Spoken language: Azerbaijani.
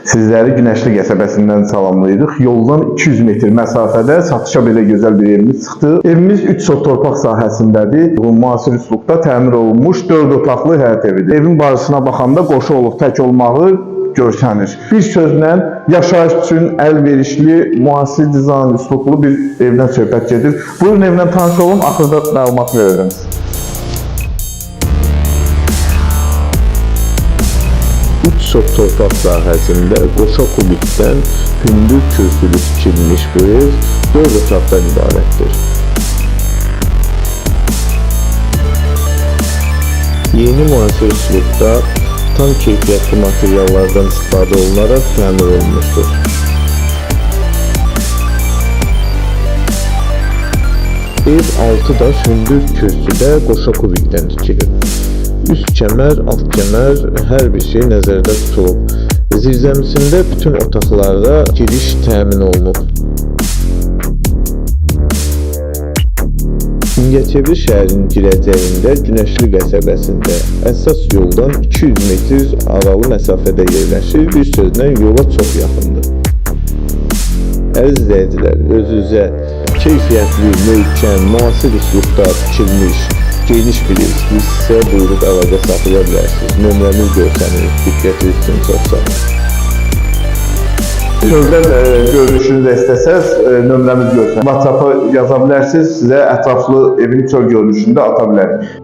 Sizləri Günəşli qəsəbəsindən salamlayırıq. Yoldan 200 metr məsafədə satışa belə gözəl bir evimiz çıxdı. Evimiz 3 sot torpaq sahəsindədir. Bu müasir üslubda təmir olunmuş 4 otaqlı həyət evidir. Evin bacısına baxanda qoşu olub tək olmağı görsənir. Bir sözlə yaşayış üçün əlverişli, müasir dizayn üslublu bir evdən söhbət gedir. Buyurun evlə tanış olun, axırda məlumat verirəm. Üç sot torpaq sahəsində qoşa kubikdən hündür kürsülü tikilmiş bu ev 4 otaqdan ibarətdir. Yeni müasir üslubda tam keyfiyyətli materiallardan istifadə olunaraq təmir olunmuşdur. Ev 6 daş hündür kürsüdə qoşa kubikdən tikilib. Üst kəmər, alt kəmər, hər bir şey nəzərdə tutulub. Zirzəmisində bütün otaqlarda giriş təmin olunub. Mingəçevir şəhərinin girəcəyində Günəşli qəsəbəsində əsas yoldan 200 metr aralı məsafədə yerləşir. Bir sözlə yola çox yaxındır. Əziz izləyicilər, özünüzə keyfiyyətli, möhkəm, müasir üslubda tikilmiş geniş bir ev istəyirsinizsə, buyurub əlaqə saxlaya bilərsiniz. Nömrəmiz görsənir. Diqqətiniz üçün çox sağ olun. Çöldən görünüşünü də istəsəz, nömrəmiz görsənir. WhatsApp-a yaza bilərsiniz, sizə ətraflı evin çöl görünüşünü də ata bilərik.